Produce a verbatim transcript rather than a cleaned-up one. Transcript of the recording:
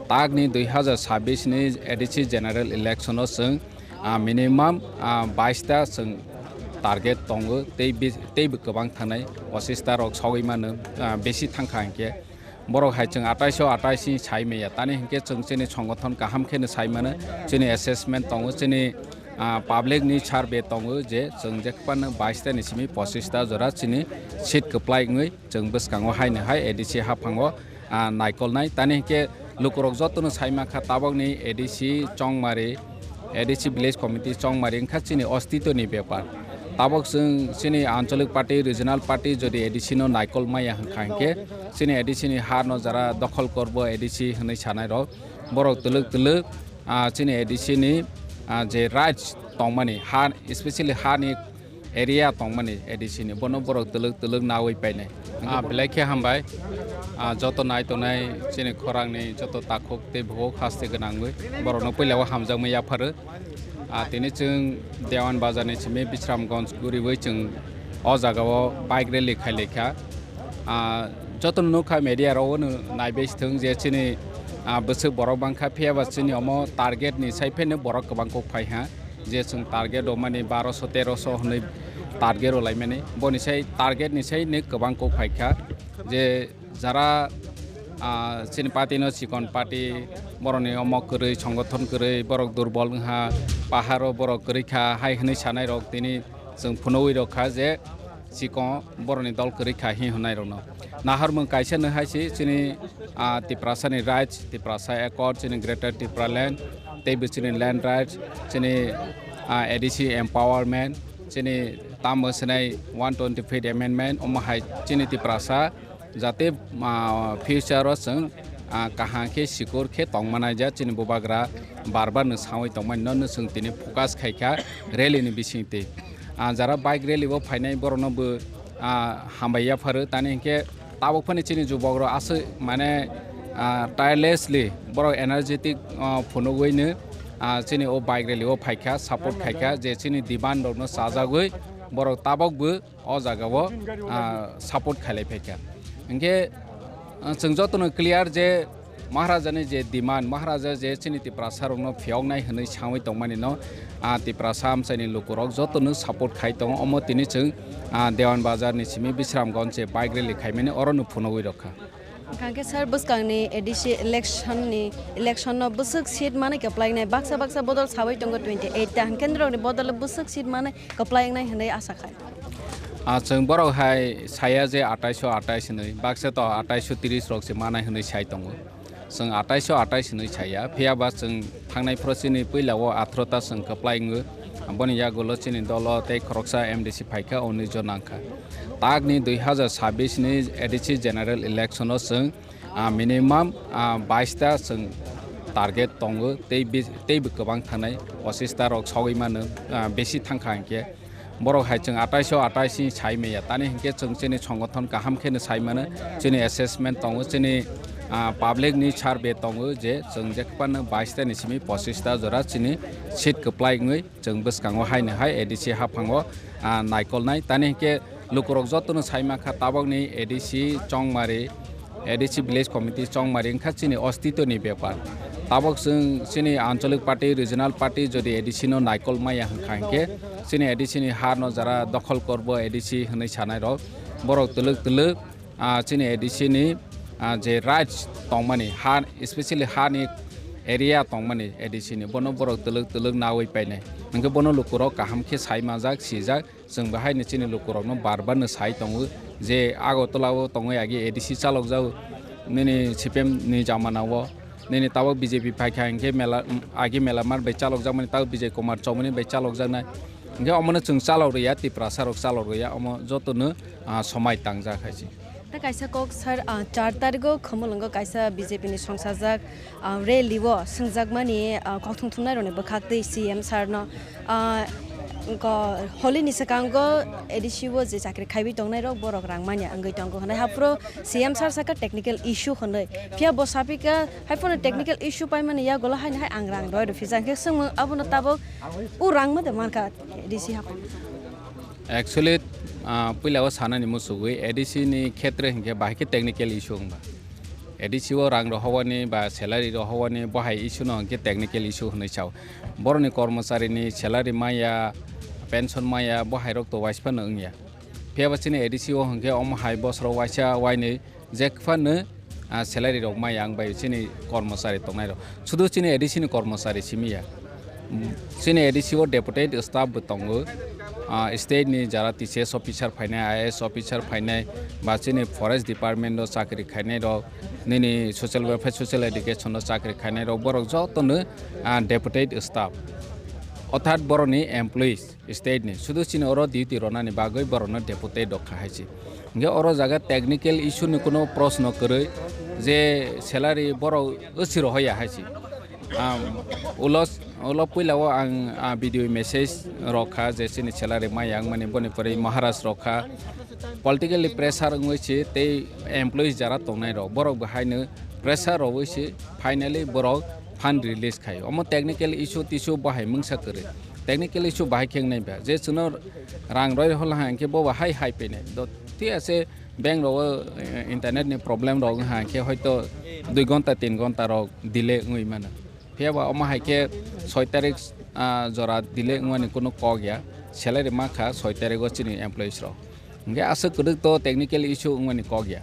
Takni dui hazar sabbish ni A D C general election o chwng, ah, minimum, ah, bais ta chwng target tongo, tei bi-, teibo kwbang thangnai, pochis ta rok sogwi mano, ah, besi thangkha hinkhe. Borok hai chwng atais o atais ni sai maya, tani hinkhe chwng chini songothon kaham kheno sai mano, chini assessment tongo, chini, ah, public ni survey tongo je chwng jephano bais ta ni simi pochis ta jora chini seat kwplai wngwi chwng bwskango haino hai A D C haphango, ah, naikolnai. Tani hinkhe lukurok jotono sai mankha tabokni A D C Chongmari, A D C village committee Chongmari wngkha chini ostitoni bepar. Tabok chwng chini ancholic party, regional party jodi A D C no naikol maya hwnkha hinkhe chini A D C ni ha no jara dokhol korbo A D C hwnwi sanai rok. Borok twlwk twlwk, ah, chini A D C ni, ah, je rights tongmani ha, especially ha ni area tongmani A D C ni, bono borok twlwk twlwk nawi painai. Ah, belai khe hambai. Ah, joto nai tongnai chini khorang ni joto takhuk tei bukhuk haste gwnangwi borokno puila o hamjakmani yapharo. Ah, tini chwng Dewan Bazar ni simi Bisramganj guriwi chwng o jaga o bike rally khailaikha. Ah, joto nukha media rok o naibai thwng je chini, ah, bwswk borok bangkha, phiya ba chini omo target ni sai phano borok kwbang kok phai ha. Je chwng target rwmani baroso teroso hwnwi target rwlaimani, boni sai target ni sai ni kwbang kok phaikha. Je jara, ah, chini party no chikon party, borokni omo kwrwi, songothon kwrwi, borok durbol wngha, paharo borok kwrwi kha hai hwnwi sanai rok tini chwng phunugwi rok kha je chikon borokni dol kwrwi kha hi hwnai rokno. Naharmung kaisa no hai se chini, ah, Tiprasa ni rights, Tiprasa Accord, chini Greater Tipraland, tei bo chini land rights, chini, ah, A D C empowerment, chini tamo swnai one twenty fifth amendment, omo hai chini Tiprasa jate, ah, future o chwng, ah, kaham khe sikur khe tongmani ja chini bubagra bar bar no sawi tongmani no, no chwng tini focus khai kha rally ni bising twi. Ah, jara bike rally o phainai borokno bo, ah, hambai yapharo, tani hinkhe tabuk phani chini jubok rok aswk mane, ah, tirelessly borok energetic, ah, phunugwi no, ah, chini o bike rally o phaikha, support khaikha je chini demand rokno chajagwi borok tabuk bo o jaga o, ah, support khailai phaikha. Hinkhe, ah, chwng jotono clear je Maharaja ni je demand, Maharaja je chini Tiprasa rokno phiyoknai hwnwi sawi tongmani no, ah, Tiprasa amchaini lukurok jotono support khai tongo. Omo tini chwng, ah, Dewan Bazar ni simi Bisramganj je bike rally khaimani oro no phunugwi rokha. Hwnkhe sir, bwskangni A D C election ni, election no bwswk seat manwi kwplainai, baksa baksa bodol sawi tongo twenty eight ta, hwnkhe norokni bodol bwswk seat manwi kwplainai hwnwi asa khai. Ah, chwng borok hai saya je atais o atais hwnwi, baksa to atais o tris rok se manai hwnwi sai tongo. Chwng atais o atais hwnwi saya, phiya ba chwng thangnai phoro chini puila o athro ta chwng kwplai wngo. Aboni yagulo chini dolo tei khoroksa M D C phaikha, unis jon nangkha. Takni dui hazar sabbish ni A D C general election o chwng, ah, minimum, ah, bais ta chwng target tongo, tei bi-, teibo kwbang thangnai, pochis ta rok sogwi mano, ah, besi thangkha hinkhe. Borok hai chwng atais o atais ni sai maya, tani hinkhe chwng chini songothon kaham kheno sai mano, chini assessment tongo, chini, ah, public ni survey tongo je chwng jephano bais ta ni simi pochis ta jora chini seat kwplai wngwi chwng bwskango haino hai A D C haphango, ah, naikolnai. Tani hinkhe lukurok jotono sai mankha tabokni A D C Chongmari, A D C village committee Chongmari wngkha chini ostitoni bepar. Tabok chwng chini ancholic party, regional party jodi A D C no naikol maya hwnkha hinkhe chini A D C ni ha no jara dokhol korbo A D C hwnwi sanai rok, borok twlwk twlwk, ah, chini A D C ni, ah, je rights tongmani ha, especially ha ni area tongmani A D C ni, bono borok twlwk twlwk nawi painai. Hinkhe bono lukurok kaham khe sai manjak, sijak. Chwng bahai ni chini lukurokno bar bar no sai tongo je Agartala o tongwi agi A D C chalokjago, nini C P M ni jamana o, nini tabok B J P phaikha hinkhe mela, agi mela mar bai chalokjakmani, tabok Bijay Kumar Chowmani bai chalokjaknai. Hinkhe omono chwng chalok rwya, Tiprasa rok chalok rwya, omo jotono, ah, somai tangjak hai se. Tei kaisa kok sir, ah, char tarigo Khumulwngo kaisa B J P ni songsajak, ah, rally o swngjakmani, ah, kok thum thumnai rokni bwkhak twi C M sir no, ah, ko-, holi ni swkango A D C o je chakri khaiwi tongnai rok borok rang manya wngwi tongo hwnwi haphuru C M sir saka technical issue hwnwi, phiya bo sapikha hai phano technical issue paimani yagulo haino hai ang rang rwui rw phijak, hinkhe swngmung abono tabok o rang ma de mankha A D C haphang. Actually, ah, puila o sanani muchugwi A D C ni khetre hinkhe bahai khe technical issue wngba. A D C o rang rohowani ba salary rohowani bo hai issue no hwnkhe technical issue hwnwi sao. Borokni kormocharini salary maya, pension maya, bo hai rok to waisa phano wngya. Phiya ba chini A D C o hwnkhe omo hai bosoro waisa wainwi jekphano, ah, salary rok maya ang bai chini kormochari tongnai rok. Sudu chini A D C ni kormochari simi ya. Chini A D C o deputed staff bo tongo, ah, state ni jara T C S officer phainai, I A S officer phainai, ba chini forest department o chakri khainai rok, nini social welfare, social education o chakri khainai rok, borok joto no, ah, deputed staff, orthat borok ni employees state ni, sudu chini oro duty ronani bagwi borok no deputed rok kha hai se. Hingke oro jaga technical issue ni kuno proshno kwrwi je salary borok wsi rohoya hai se. Am, ulo, ulo puila o ang, ah, video message rok kha je chini salary maya wngmani boni pore Maharaj rok kha. Politically pressure wngwi se tei employees jara tongnai rok borok bo haino pressure rogwi se finally borok fund release khai. Omo technical issue tissue bo hai mungsa kwrwi. Technical issue bahai khe wngnai ba je chwngno rang roi hol ha hwnkhe bo bahai hai phainai. Do, thik ase, bank rogo, eh, internet ni problem rok wngha hwnkhe hoito dui gonta tin gonta rok delay wngwi mano. Phiya ba omo hai khe soi tarik, ah, jora delay wngmani kunu kok ya. Salary ma kha soi tarik o chini employees rok. Hwnkhe aswk kwrwk to technical issue wngmani kok ya.